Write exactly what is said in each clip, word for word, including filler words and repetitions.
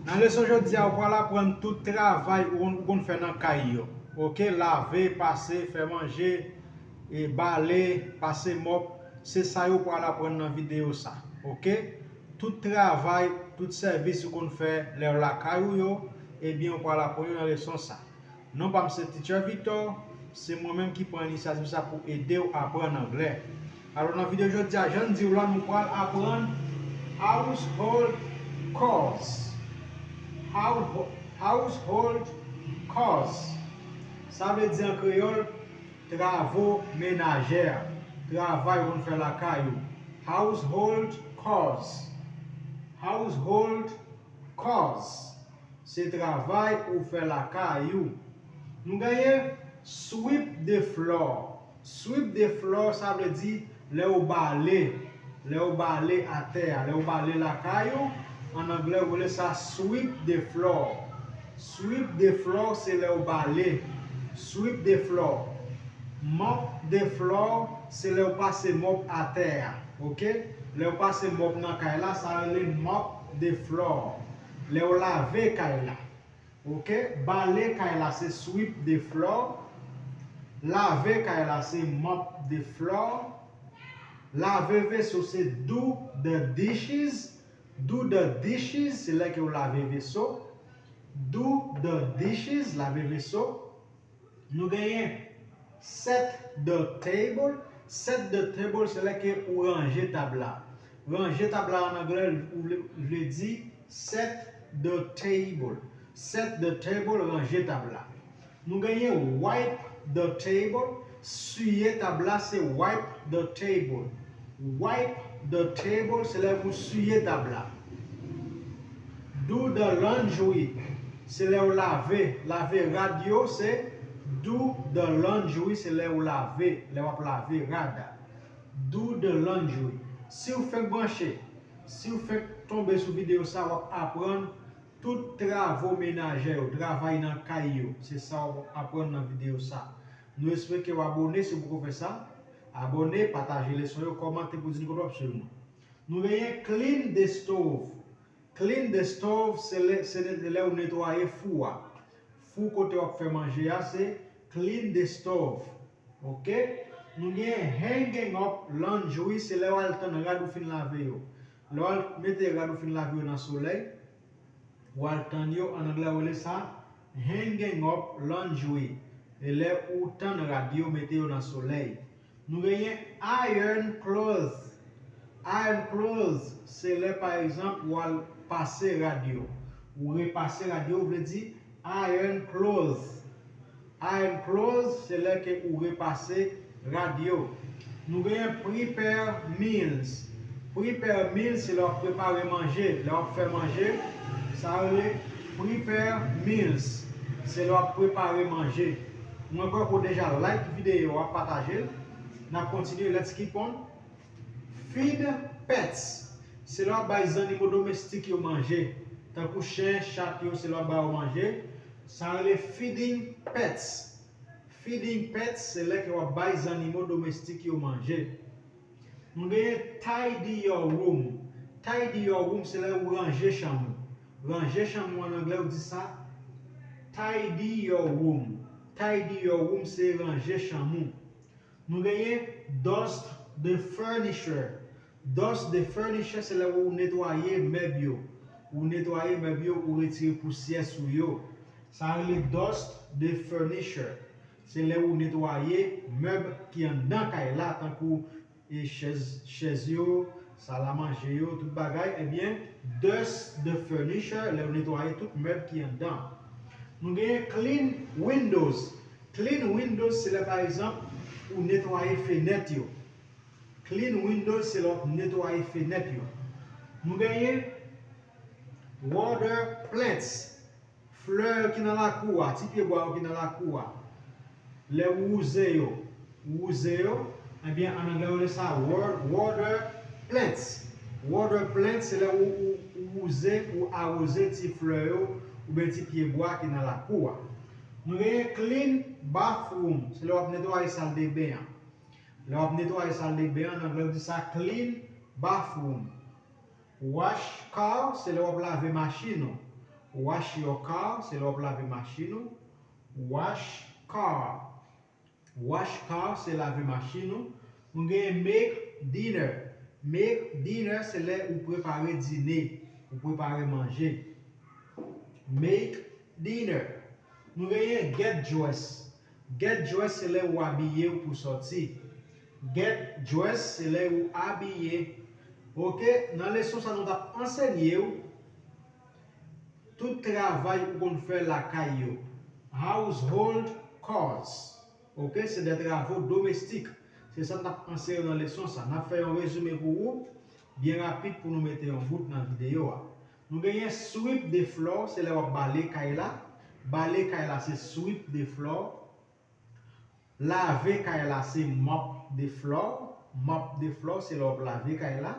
Nan leson jodi a, ou pral aprann tout travay ou konn, ou konn fè nan kay yo. Oke, lave, pase, fè manje, e bale, pase mòp, se sa yo pral aprann nan videyo sa. Oke? Tout travay, tout sèvis ou konn fè lè w lakay ou yo, ebyen ou pral aprann yo nan leson sa. Non pa m se Teacher Victor, se mwen menm ki pran inisyativ sa pou ede w aprann anglè. Alò nan videyo jodi a, jan n di w la, nou pral aprann household chores. Hou- household chores. Sa vle di an kreyòl, travo menajè, travay ou konn fè lakay ou. Household chores. Household chores. Se travay ou fè lakay ou. Nou genyen sweep the floor. Sweep the floor, sa vle di lè ou bale, lè ou bale atè a, lè ou bale lakay ou, an anglè yo rele sa sweep the floor. Sweep the floor se lè ou bale. Sweep the floor. Mop the floor se lè ou pase mòp atè a. Oke? Lè ou pase mòp nan kay la, sa rele mop the floor. Lè ou lave kay la. Oke? Bale kay la se sweep the floor. Lave kay la se mop the floor. Lave veso se do the dishes. Do the dishes se lè ke ou lave veso. Do the dishes, lave veso. Nou genyen set the table. Set the table se lè ke ou ranje tab la. Ranje tab la an anglè, ou vle, vle di set the table. Set the table, ranje tab la. Nou genyen wipe the table. Siye tab la se wipe the table. Wipe the table se lè pou siye tab la. Do the laundry se lè ou lave, lave rad yo se do the laundry se lè ou lave, lè w ap lave rad. Do the laundry. Si w fenk branche, si w fenk tonbe sou videyo sa, w ap aprann tout travo menajè yo, travay nan kay yo. Se sa w ap aprann nan videyo sa. Nou espere ke w abòne si w poko fè sa. Abòne, pataje leson yo, kòmante pou di n kote w ap swiv nou. Nou genyen clean the stove. Clean the stove se lè, se lè, lè ou netwaye fou a. Fou kote w ap fè manje a se clean the stove. Oke? Nou gen hanging up laundry, se lè w al tann rad ou fin lave yo. Lè w al mete rad ou fin lave yo nan solèy, w al tann yo, an anglè yo rele sa hanging up laundry. E lè ou tann rad yo, mete yo nan solèy. Nou genyen iron clothes. Iron clothes se lè pa egzanp ou al pase rad yo. Ou repase rad yo, vle di iron clothes. Iron clothes se lè ke ou repase rad yo. Nou genyen prepare meals. Prepare meals se lè w ap prepare manje, lè w ap fè manje, sa rele prepare meals. Se lè w ap prepare manje. Mwen kwè ke w deja like videyo a, pataje l. N ap kontinye, let's keep on. Feed pets. Se lè w ap bay zannimo domestik yo manje, tankou chen, chat yo, se lè w ap ba yo manje. Sa rele feeding pets. Feeding pets se lè ke w ap bay zannimo domestik yo manje. Nou genyen tidy your room. Tidy your room se lè ou ranje chanm ou. Ranje chanm ou an anglè ou di sa tidy your room. Tidy your room se ranje chanm ou. Nou genyen dust the furniture. Dust the furniture se lè ou netwaye mèb yo. Ou netwaye mèb yo, ou retire pousyè sou yo. Sa rele dust the furniture. Se lè ou netwaye mèb ki anndan kay la, tankou e chèz, chèz yo, salamanje yo, tout bagay, ebyen, dust the furniture, lè ou netwaye tout mèb ki anndan. Nou genyen clean windows. Clean windows, se lè, pa egzanp, ou netwaye fenèt yo. Clean windows, se lè w ap netwaye fenèt yo. Nou genyen water plants. Flè ki nan lakou a, ti pyebwa yo ki nan lakou a. Lè ou wouze yo, ou wouze yo, ebyen, an anglè, yo rele sa wa-, water plants. Water plants, se lè ou, ou, ou wouze, ou awoze ti flè yo, oubyen ti pyebwa ki nan lakou a. Nou genyen clean bathroom, se lè w ap netwaye saldeben an. Lè w ap netwaye saldeben an, an anglè, yo di sa clean bathroom. Wash car, se lè w ap lave machin ou. Wash your car, se lè w ap lave machin ou. Wash car. Wash car, se lave machin ou. Nou genyen make dinner. Make dinner, se lè ou prepare dine, ou prepare manje. Make dinner. Nou genyen get dressed. Get dressed, se lè ou abiye ou pou sòti. Get dressed, se lè ou abiye. Ok, nan leson sa nou t ap ansenye w tout travay ou konn fè lakay yo. Household chores. Ok, se de travo domestik. Se sa n ap ansenye nan leson sa. N ap fè yon rezime pou ou, byen rapid pou nou mete yon bout nan videyo a. Nou genyen sweep the floor, se lè w ap bale kay la. Bale kay la, se sweep the floor. Lave kay la, se mop the floor. Mop the floor, se lè w ap lave kay la.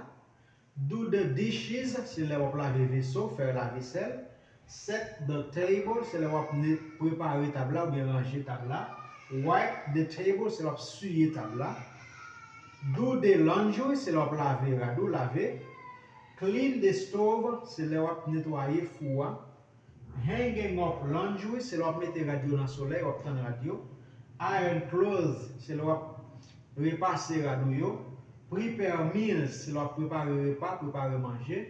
Do the dishes, se lè w ap lave veso, fè lavesèl. Set the table, se lè w ap ne- prepare tab la oubyen ranje tab la. Wipe the table, se lè w ap siye tab la. Do the laundry, se lè w ap lave rad ou, lave. Clean the stove, se lè w ap netwaye fou a. Hanging up laundry, se lè w ap mete rad yo nan solèy, w ap tann rad yo. Iron clothes, se lè w ap repase rad ou yo. Prepare meals, se lè w ap prepare repa, prepare manje.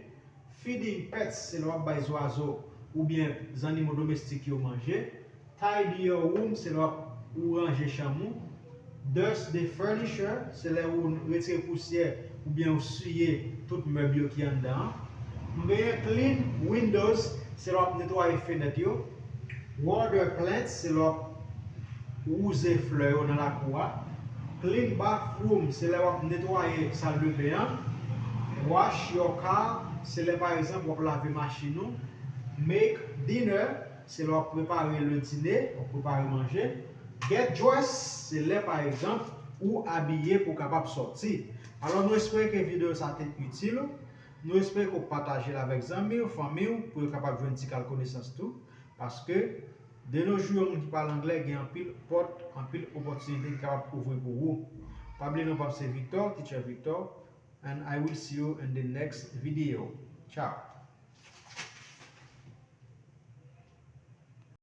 Feeding pets, se lè w ap bay zwazo oubyen zannimo domestik yo manje. Tidy your room, se lè w ap ou ranje chanm ou. Dust the furniture, se lè ou retire pousyè oubyen ou siye tout mèb yo ki anndan an. Nou genyen clean windows, se lè w ap netwaye fenèt yo. Water plants, se lè w ap wouze flè yo nan lakou a. Clean bathroom, se lè w ap netwaye saldeben an. Wash your car, se lè pa egzanp w ap lave machin ou. Make dinner, se lè w ap prepare le dîner, w ap prepare manje. Get dressed, se lè pa egzanp ou abiye pou w kapab sòti. Alò nou espere ke videyo sa te itil ou. Nou espere ke w pataje l avèk zanmi w, fanmi w, pou yo kapab jwenn ti kal konesans tou. Paske de nos jours, yon moun ki pale anglè gen anpil pòt, anpil opòtinite ki kapab ouvri pou ou. Pa bliye non pa m se Victor, Teacher Victor, and I will see you in the next video. Ciao.